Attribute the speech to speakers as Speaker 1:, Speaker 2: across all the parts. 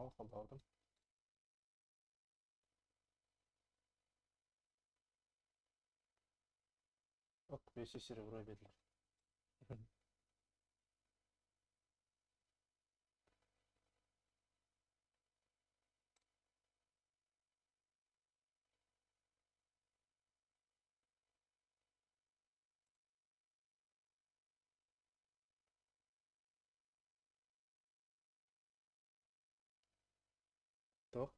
Speaker 1: Оһо, холбообутум. Ок, весь серебро биэрдилэр. Туох?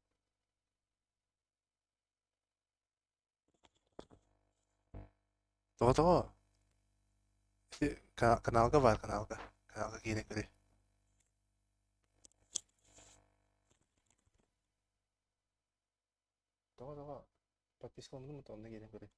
Speaker 1: Тоҕо тоҕо? Ити каналга баар каналга. Каналга киирэн көрүй. Тоҕо тоҕо? Подпискаламмытым онно киирэн көрүй.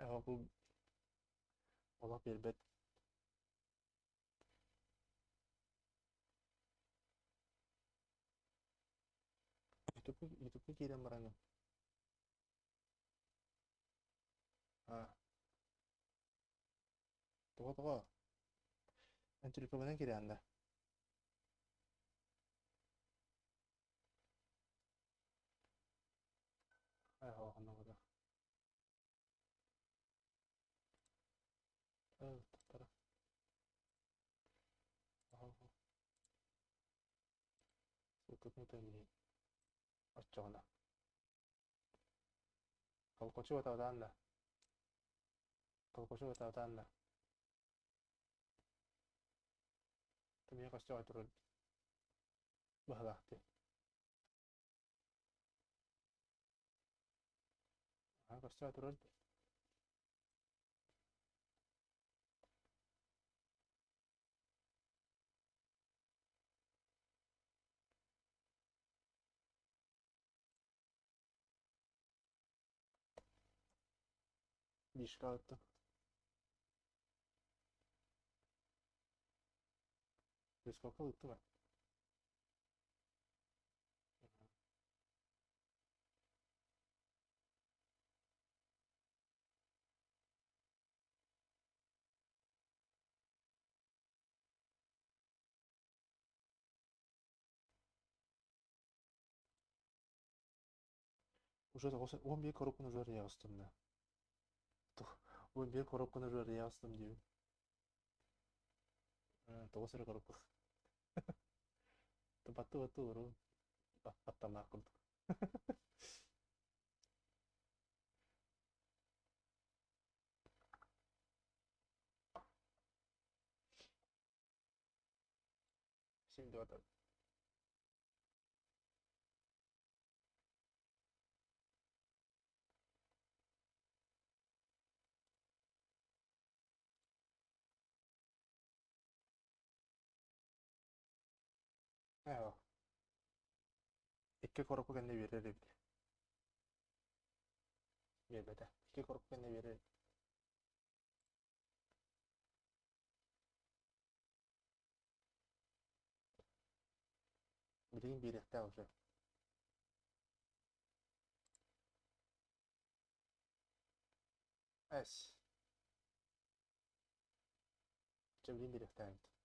Speaker 1: Эҕэ бу олох биэрбэт. Ютубка киирэн бараҥҥын. Аа. Тоҕо тоҕо? Эн телефонунан киирэҕин да? Оччоҕуна Толкочу батабатаан да Толкочу батабатаан да Тымыйа көстөҕө турар быһалаах дии. Аа көстөҕө турар дии. Мишка ыттым. Бескокка ыттым ээ. Уже 11 коробканы уже арыйаҕыстым да. 11 коробканы уже арыйаҕыстым диибин. Тоҕус эрэ коробка. Баттыы-баттыы олоруу баттамнаах курдук. Син дуота. Ээ, икки коробка кэннэ биэрэр эбит. Биэрбэтэ. Икки коробка кэннэ биэрэр эбит. Билигин биэриэхтээх уже. С. Чэ билигин биэриэхтээх эбит.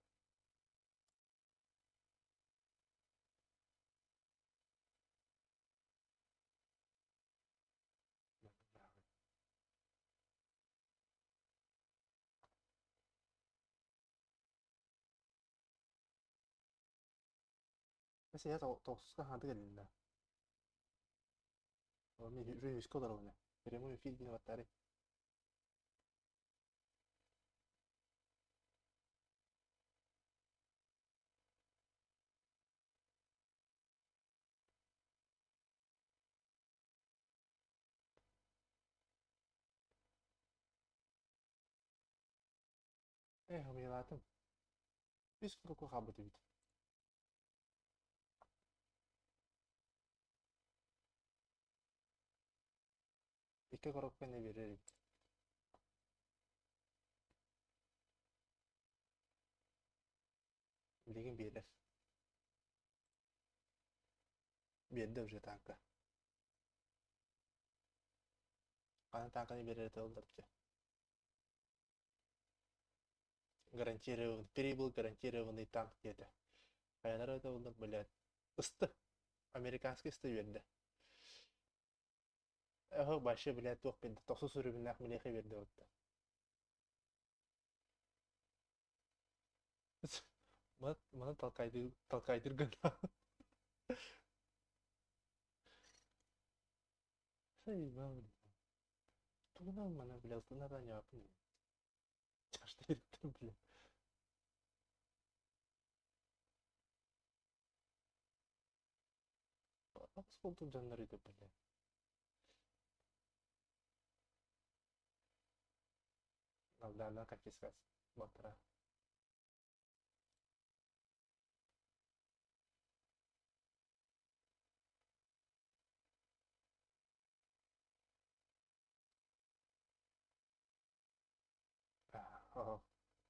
Speaker 1: Сиһэ тохсуска хаанты кэллиннэ. Мен уже үһүскэ олоробун. Прямой эфир диэн баттаары. Э, хамыйалаатым. Үс курукку хаалбыт эбит. Икки коробканы биэрэр эбит. Билигин биэрэр. Биэрдэ уже тааҥка. Ханан тааҥканы биэрэр этэ оллар дьэ. Гарантированный, прибыл гарантированный танк диэтэ. Хайалара это оллар, блядь. Ысты. Американский ысты үөрдэ. Эһо вообще, блядь, туох биэрдэ. Тохсус үрүгүннээх милиэхэ биэрдэ отта. Маны толкайдыр, толкайдыр гына. Тугунан маны блядь, надо не Чашты блин. Аҕыс буолтун дьоннор үтэ блин. Далдана конфискация. Батыра.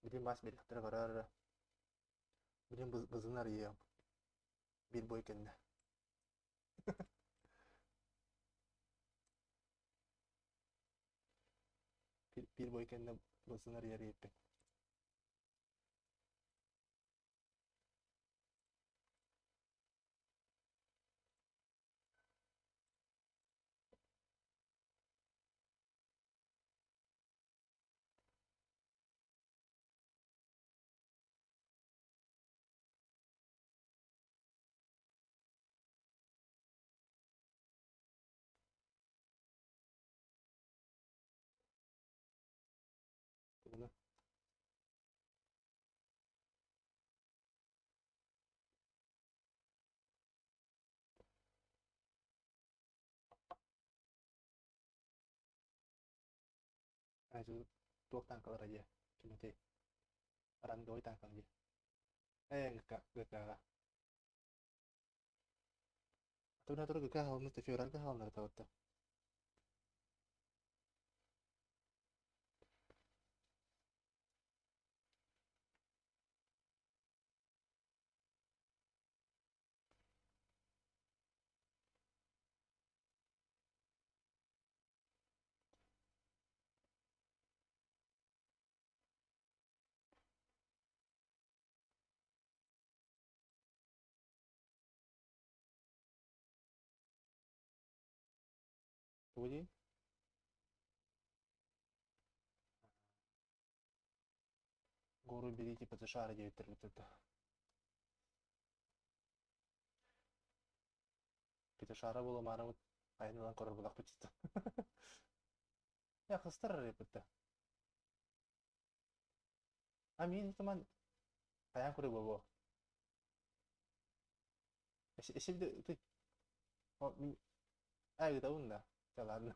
Speaker 1: Билим бас бириэхтэрэ барар. Билим бызын арыйыам. Биир бой кэннэ. Биир бой кэннэ бызын арыйар иэппин. Тугуна? Туох тааҥкалара дии? Ким этэй? Ранговый тааҥкаҥ дии. Ээ, ГК-ҕа. Туна тура ГК хаалынна, февральга хаалыннар табытта. Тугу дии? Гору берите ПЦШ диэбиттэр бит. ПЦШ буолумаарыбыт айан ылан көрөр булахпыт. Я хыстар арыйбытта. А мин туман хайаан көрө буолуо. Эсибди ты Ай ыытабын да. Ладно.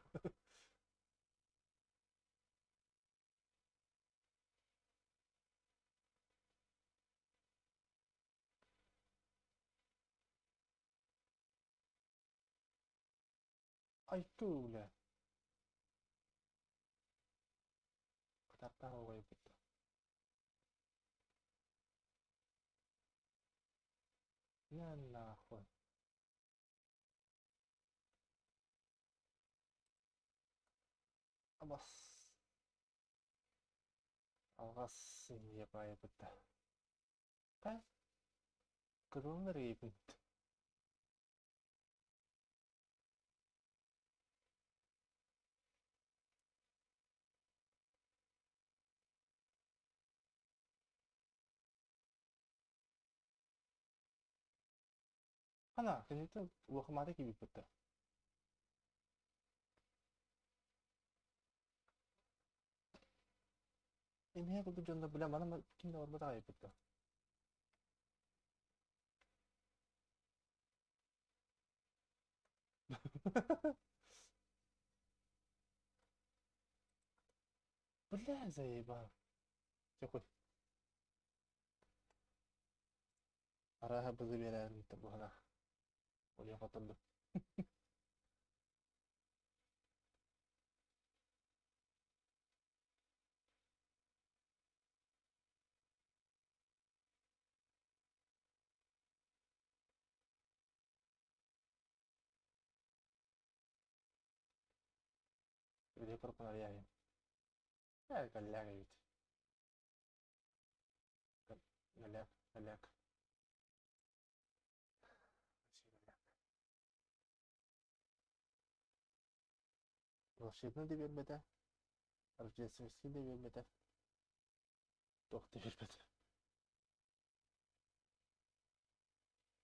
Speaker 1: Айты бля. Кытартаах оҕойбут. На нахуй. Абас. Алҕас инньэ баайбыта. Та кырыллар эбит. Хана, киниттэн улахамаата киирбиппит. Эмиэ курдук дьоннор бля маны ким да барбат аҕайбыт да. Бля, заебал. Чекуй. Арааһа бызы биэрээрин буһана. Уйа хотурдум. Үлэ корпун арыйаайын. Ээ, кэллээх эбит. Галяк, голяк. Волшебный да биэрбэтэ, рождественский да биэрбэтэ, туох да биэрбэтэ.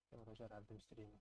Speaker 1: Короче, араардым стримы.